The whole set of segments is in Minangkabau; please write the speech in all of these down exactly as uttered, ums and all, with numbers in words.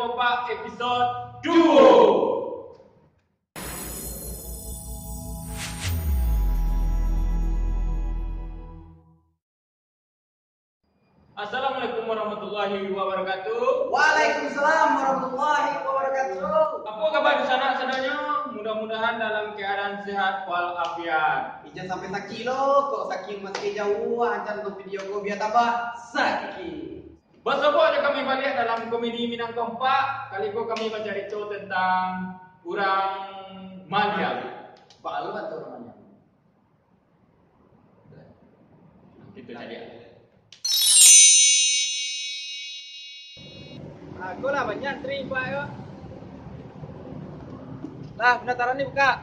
Kompak episode duo. Assalamualaikum warahmatullahi wabarakatuh. Waalaikumsalam warahmatullahi wabarakatuh. Apo kaba dunsanak sadonyo? Mudah-mudahan dalam keadaan sehat walafiat. Indak sampai sakik lo, kok sakik masih jauah, ancan nonton video ko bia tambah sakik. Basobok jo kami baliak dalam komedi Minang Kompak. Kali ko kami bacarito tantang urang maliang. Baa tu urang maliang? Kito caliak. Aku lah banyak antri, Pak, yo. Lah, pendaftaran ni buka.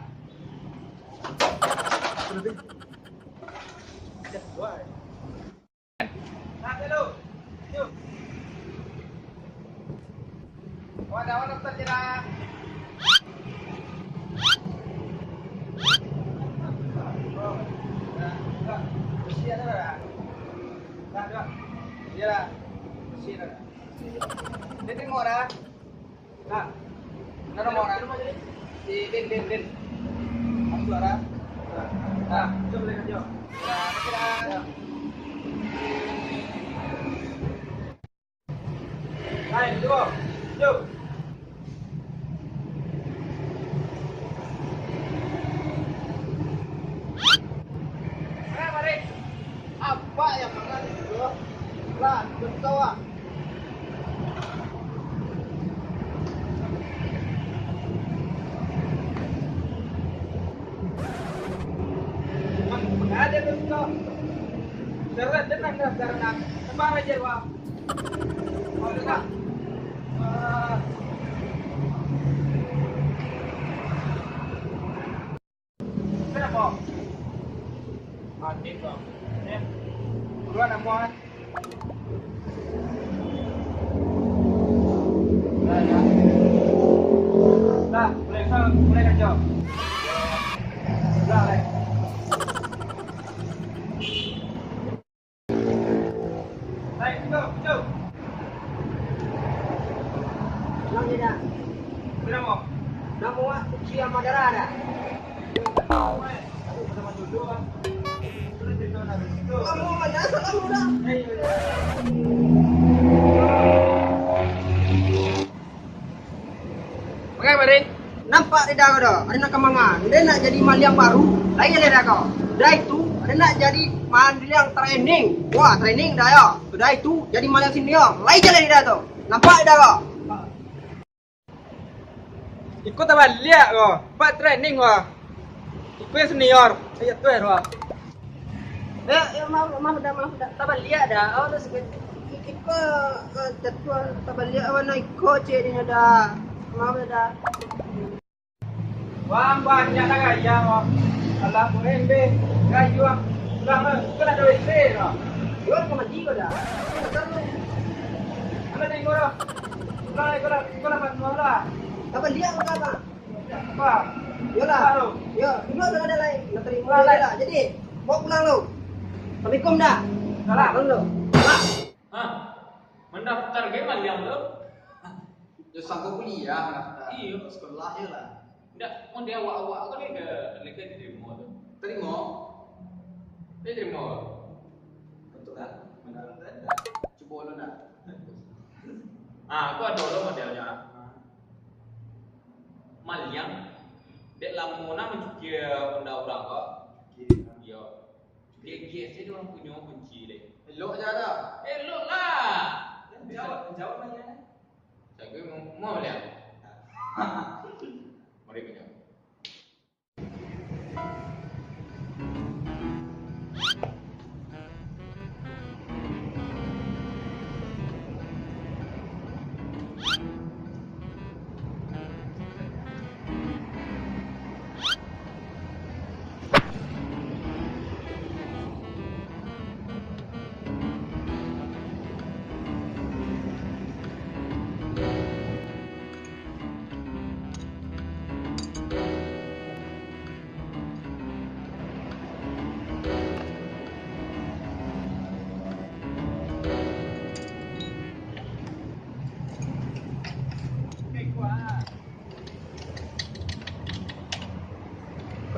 Nah, hello. Yuk. Kawan-kawan nonton je lah. Oh, dah, dah. Bersih dah, dah. Dah, dah. Iya dah. Bersih dah. Dia tengok dah. Nah. Nah, nomor dah. Si Din, Din, Din. Masuk dah. Nah, jom, Din, jom. Nah, oke dah. Lain, dua, tujuh. Mari, mari. Apa yang makan itu? Lah, betul ah. Mangada tu kau. Darurat tenang dah, darurat. Sabar aja, Wak. Wak, tenang. Ah. Kenapa? Mati kau. Eh. Buruan, amuah. Dah, dah. Dah, mulai, mulai kacau. Dah, mulai. Baik, cukup, cukup. Namo dia dah? Namo? Namo awak Uci Amadara dah. Kamu mana asal kamu dah? Pakai, Bari. Nampak tidak kau dah? Ada nak kemana? Dia nak jadi maliang baru. Lain dah kau. Dah itu, ada nak jadi maliang training. Wah, training dah ya. Sudah itu, jadi maliang senior. Lain jalan dah tu. Nampak tidak kau? Iko tabaliak ko. Pak training ko. Iko yang senior. Ayo tu ero. Eh, eh, maaf, maaf dah, maaf dah. Tabaliak dah. Awak dah sakit. Iko, eh, jatuah tabaliak awak nak iko cek dia dah. Maaf dah. Wah, banyak lah gaya ko. Alah, ko embe. Gaya. Pulang lah. Bukan ada W C lah. Yo, kau mandi kau dah. Alah, tengok lah. Pulang lah, iko lah. Iko lah, Pak. Tabaliak ko, Pak. Apa? Yolah. Apa tu? Yo, dulu tu ada lain. Nak terima Apa, je lain? Lah. Jadi, bawa pulang lu. Assalamualaikum dah. Salam. Pulang lu. Salam. Hah? Mandaftar ke maliang tu? Yo, sangko kuliah mandaftar. Iyo. Sekolah je lah. Ndak, mun di awak-awak ko ni ke, lagi diterima tu. Terima? Dia terima. Betul lah. Mandaftar dah. Cubo lu dah. Ah, aku ado lo modelnyo. Maliang, dek lamo nah mancukia undang urang ko. Cukia. Iyo. Cukia gias se urang punyo kunci deh. Elok je dah. Elok lah. Jawab, jawab maliang. Jago mau, mau maliang. Mari punyo.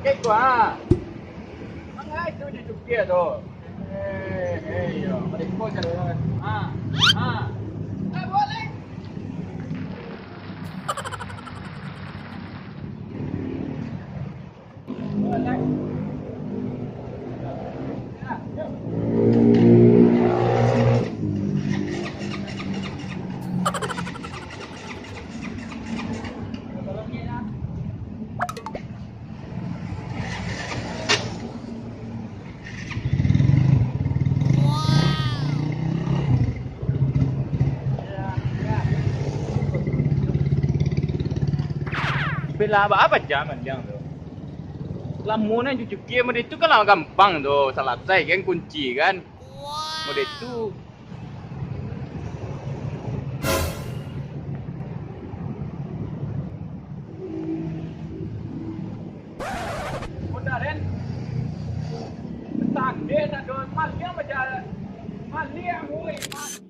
Kek ko, ha. Mangai tu di cukia tu. Eh, eh, yo. Mereka cari. Ha, ha. Tak boleh. Bela apa, apa jam anjang tu? Lamo nan cucukia mode tu kan lah gampang tu, salasai kan kunci kan. Mode tu. Kota den. Tande nak doan maliang bajalan. Maliang, woi, maliang.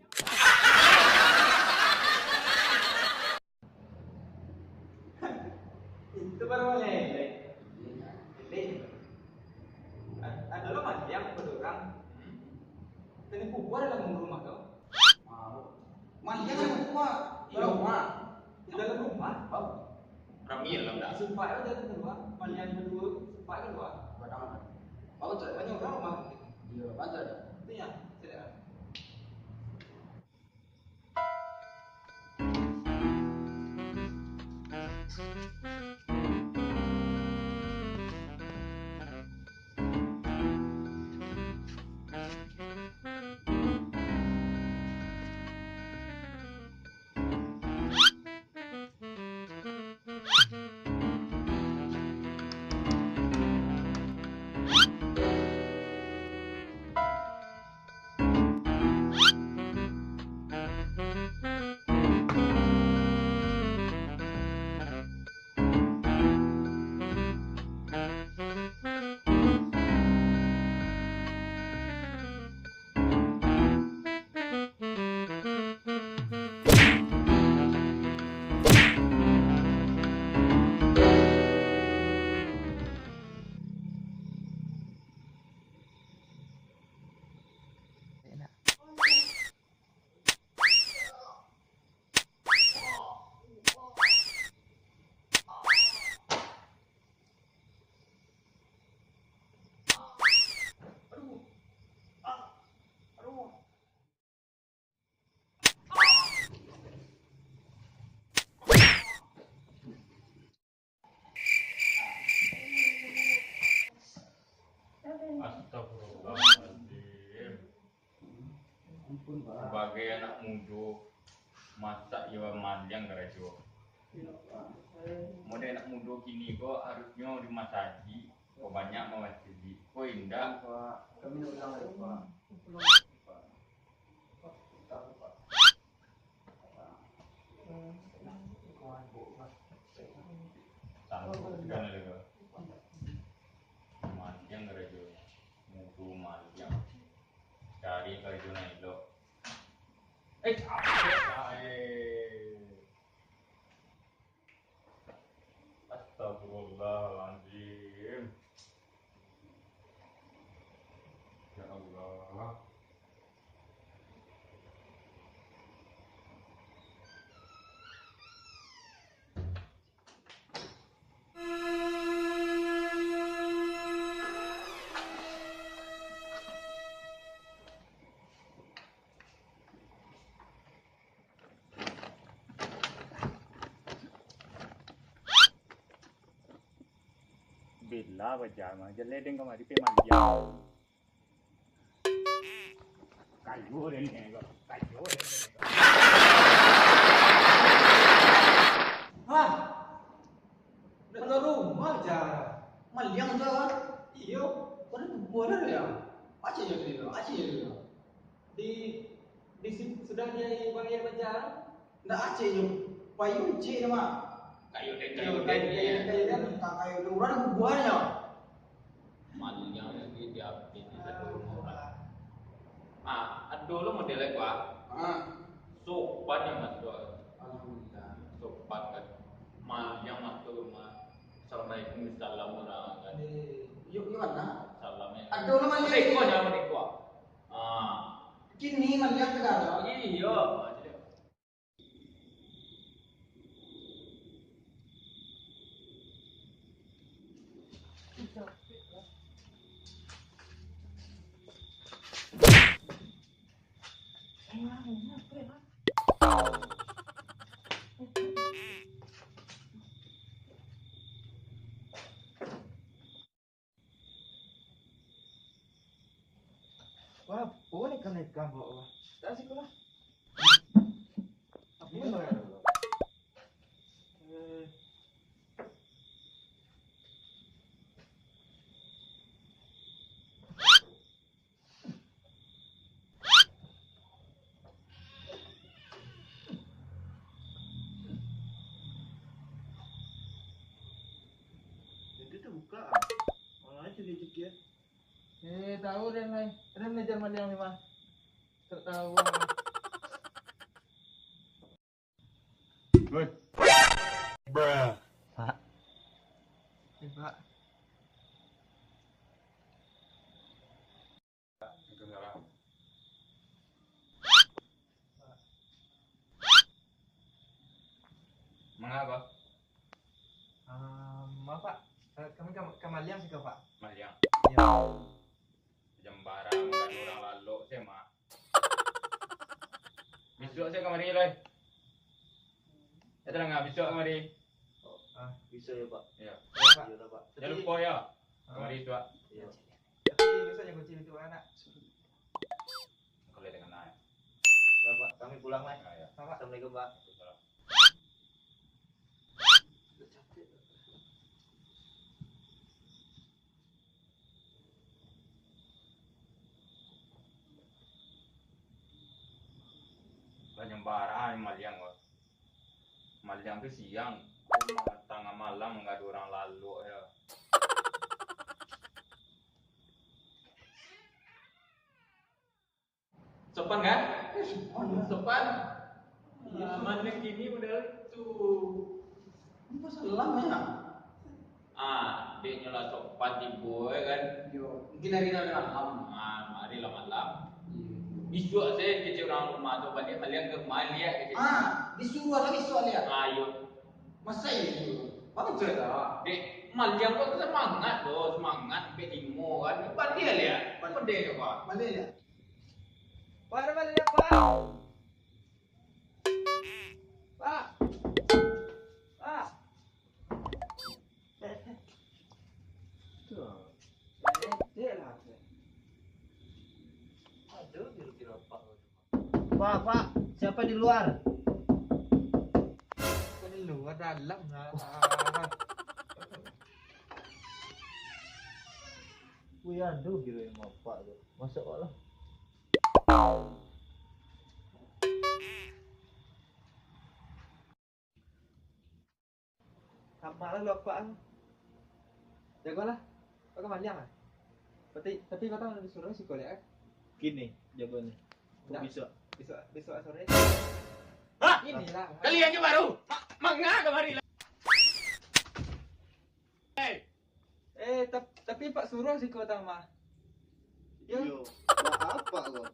Itu baru lele. Lele. Ad-, ado lo maliang, ado urang. Tadi kubua dalam rumah tu. Maliang dalam rumah. Iyo. Dalam rumah. Dalam rumah. Bau. Rami dalam dah. Sumpah, eh, dalam rumah. Maliang berdua, sumpah keluar. Padahal. Bau tu, banyak urang rumah. Iyo, betul. Itu ya, tidak. Astagfirullahaladzim. Sabagai anak mudo, masak iyo maliang karajo. Model anak mudo kini ko harusnyo di masajik, ko banyak mawakili. Ko indak. Pak, kami nak ulang lagi, Pak. Pak. Pak. Sanggup sudah lah ko. Maliang karajo. Mudo maliang. Cari karajo nan elok. Eh, capek lah, eh. Astagfirullahaladzim. Ya Allah. Bela bajalan, jaleh den kamari pe mandiang. Kayo den ko, kayo den ko. Hah? Dah kaluar rumah ja. Maliang ja. Iyo. Kau dah lupa dah ya? Aceh je tu, aceh je tu. Di, di si-, sudah dia bayar bajalan. Ndak aceh nyo, payung cek nyo, Mak. Kayu den, kayu den, kayu den, kayu den, urang bubuahnyo. Maliang lagi di, di satu rumah urang. Ah, ado lo model ko, ah. Ah. Sopan yang masuk. Alhamdulillah. Sopan kan. Maliang masuk rumah. Assalamualaikum, salam urang kan. Eh, yuk, yuk, mana? Salam ya. Aduh, lu maliang. Merdeka, jangan merdeka. Ah. Kini maliang segala. Iya. Wah, boleh kan ikan bawa, wah. Tak sih, lah. Apa ni, Bang? Eh. Pintu tabuka. Urang lain caliak-caliak. Eh, tahu den lai. Den belajar maliang ni mah. Tak tahu. Woi. Bruh. Pak. Eh, Pak. Waalaikumsalam. Mangapa? Ah, maaf, Pak. Eh, kami ka, ka maliang siko, Pak. Maliang? Iyo. Jambara, mangga urang lalok se, Mak. Bisuak se kamari, lai. Eh, tenang ah, bisuak kamari. Ah, bisa ya, Pak. Iya. Iya, Pak. Iya, Pak. Jangan lupa ya. Ah. Kamari bisuak. Iya. Tapi bisa jangan kunci pintu, anak. Kalau dia kena, ya. Lah, Pak, kami pulang, lai. Ya, ya. Pak. Assalamualaikum, Pak. Waalaikumsalam. Lah nyambarang maliang ko. Maliang tu siang, tangah malam nggak ada urang lalok ya. Sopan kan? Eh, sopan, ya. Sopan. Zaman kini model tu. Ini pasal lama ya? Ah, dek nyo lah sopan tibo, ya kan? Yo, mungkin hari ni lah malam. Ah, hari lah malam. Iya. Bisuak se kecek urang rumah tu baliak, maliang ka maliak kecek. Ah, disuruah lagi bisuak liak. Ah, iyo. Masa iyo? Bagus cerita. Dek, maliang ko semangat tu, semangat sampai limo kan. Baliak liak. Baliak. Baliak liak. Pak, ada baliak, Pak. Pak. Pak. Tuh. Cek lah. Aduh, kira-kira Pak. Pak, Pak, siapa di luar? Kok di luar, dalam lah. Wih, aduh, kira yang Pak tu. Masuk, Pak, lah. Sama lah lo, Pak. Jagolah. Kau ka maliang lah. Tapi, tapi kau tahu disuruh siko liak, kan? Kini, jago ni. Kok bisa? Besok, besok sore. Hah? Inilah. Kalian je baru. Ma-, manga kamari lah. Hei. Eh, tap-, tapi Pak suruh siko tang mah. Yo. Iyo, buat apa kau?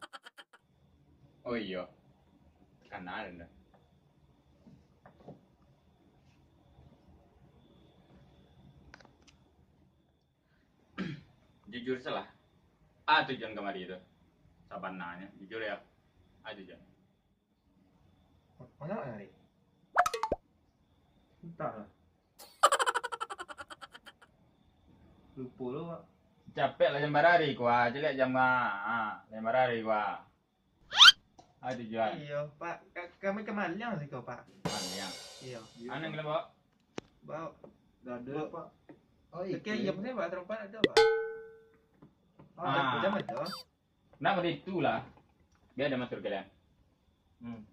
Oh iyo. Kanal dah. Jujur salah. Ah, tujuan kamari tu. Sabananyo, jujur ya. Ah, tujuan. Mana kamari? Entahlah. Lupo lo, Pak. Capek lah jam barari kua, caliak jam ah, ah, jam barari kua. Ah, tujuan. Iyo, Pak. Ka-, kami ka maliang siko, Pak. Maliang. Iyo. Anang kalian bawa? Bawa. Dah ada, Pak. Oh, oke, itu. Iya, maksudnya, Pak, terumpan ada, Pak. Ah. Jam ada. Nak pada itulah. Biar ada motor kalian. Hmm.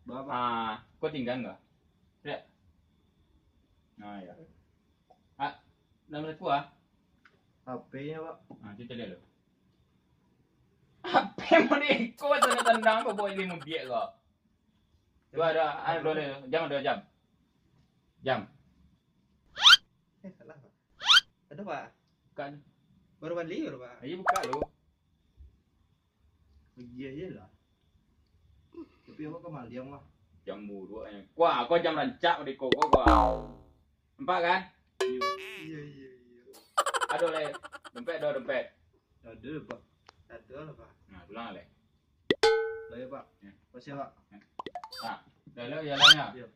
Bawa, Pak. Ah, kau tinggal enggak? Tidak. Oh, iya. Ah, nomor aku ah. H P-nya, Pak. Ah, itu cari dulu. H P mau di kau tendang-tendang apa bawa ilmu biak kau? Dua, dua, ah, dua, dua, jam, dua jam. Jam. Eh, salah, Pak. Ado, Pak. Bukan. Baru bali, baru, Pak. Iyo, buka lu. Iyo, iyolah. Tapi awak ka maliang, Pak. Jam buruak, eh. Wah, kau jam rancak, dek kau, kau, wah. Nampak kan? Iyo, iyo, iyo, iyo. Ado lai. Dompet, ado dompet. Ado, Pak. Ado lah, Pak. Nah, pulang lai. Baik, Pak. Ya. Makasih, Pak. Ya. Nah, dah lo jalannya. Iya.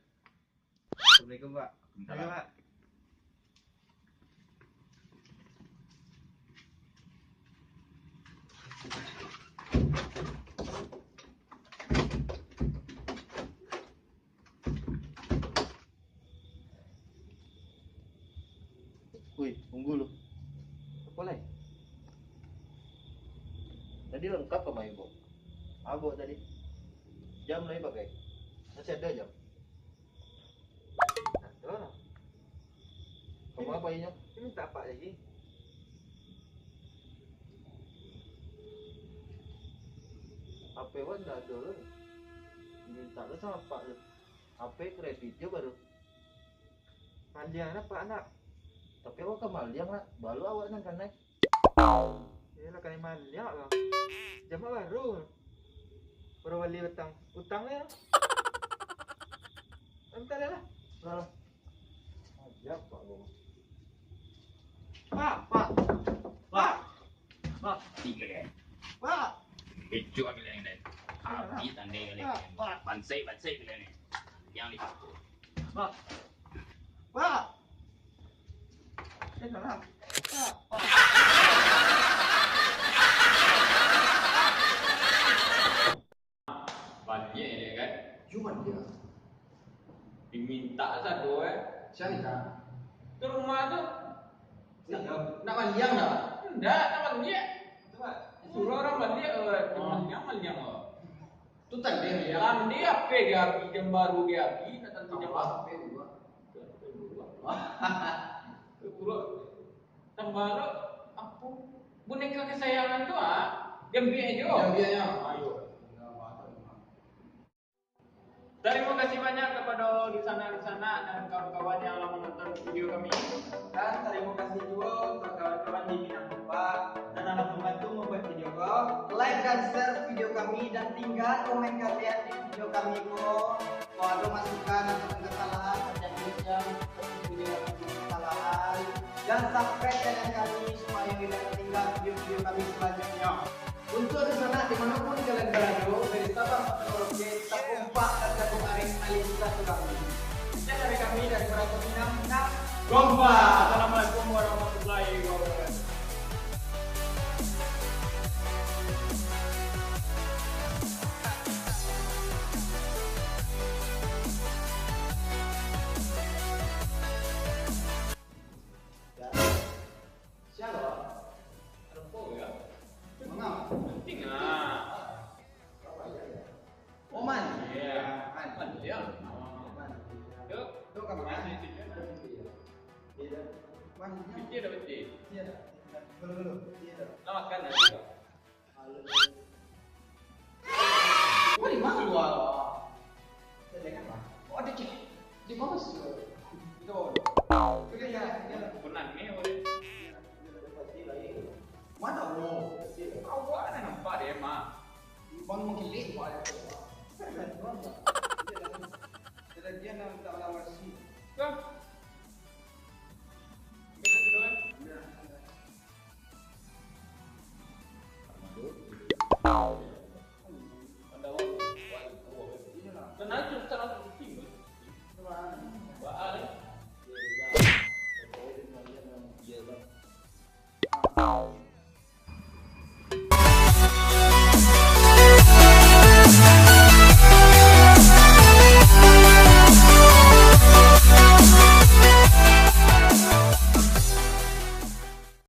Assalamualaikum, Pak. Waalaikumsalam. Oke, Pak. Woi, tunggu lu. Apo lai? Tadi lengkap ka main, Bok? Abok tadi. Jam lai pakai. Masih ada jam? Ada lah. Kamu apa inyo? Ini minta apa lagi? H P wan ndak ada lah. Minta lah sama Pak tu. H P kredit jo baru. Maliang nak, Pak, nak? Tapi awak ka maliang, nak. Balu awak nan kanai. Iyolah, kanai maliang lah. Jamak baru. Baru bali batang. Utang lah. Minta lah. Salah. Aja, Pak, Bang. Pak, Pak. Pak. Pak. Tiga ya. Pak. Kecuali yang lain. Habis tandai kali. Pak. Bansai, bansai kali ni. Yang di Pak. Pak. Pak. Eh, salah. Pak. Baliak dia kan. Cuman dia. Diminta sado, eh. Sia minta? Tu rumah tu. Nak, nak maliang dah? Ndak, nak baliak. Suruh orang baliak, eh, maliang, maliang, oh. Tu tandai maliang. Tandai apa dia agi, jam baru dia agi, nak tandai jam baru. Apa dulu? Buruk. Tambah lo, apo? Boneka kesayangan tu, ah. Diambiak jo. Diambiak jo. Ayo. Tarimo kasih banyak kapado dunsanak-dunsanak dan kawan-kawan yang lah manonton video kami. Dan tarimo kasih juo untuak kawan-kawan di Minang Kompak nan lah mambantu mambuek video ko. Like dan share video kami dan tingga komen kalian di video kami ko. Kalau ado masukan atau kesalahan, jan diucap, video kami kesalahan, dan subscribe channel kami supayo indak tingga video-video kami salanjuiknyo. Untuak dunsanak di mano pun kalian barado, dari Sabang sampai Merauke, tetap kompak dan jago arek alih silaturahmi. Sekian dari kami dari Merauke Minang, Minang Kompak. Assalamualaikum warahmatullahi wabarakatuh. Siapa? Rempok ya? Mengapa? Penting ah. Oh, man. Iya. Man. Man, iya. Man. Yuk. Yuk, kamar. Masih tidur. Iya. Man, iya. Piti dah piti. Iya. Dulu, dulu. Iya. Nah, makan dah. Kau di mana keluar? Saya dengar, Bang. Oh, ada cek. Di mana sih? Itu. Itu dia, ya, ya. Benar ni, boleh. Mana, bro? Awak ada nampak dia, Mak? Bang mengkilik, Bang. Dia nak tak lawan sih. Kah? Bila tu, eh? Ya.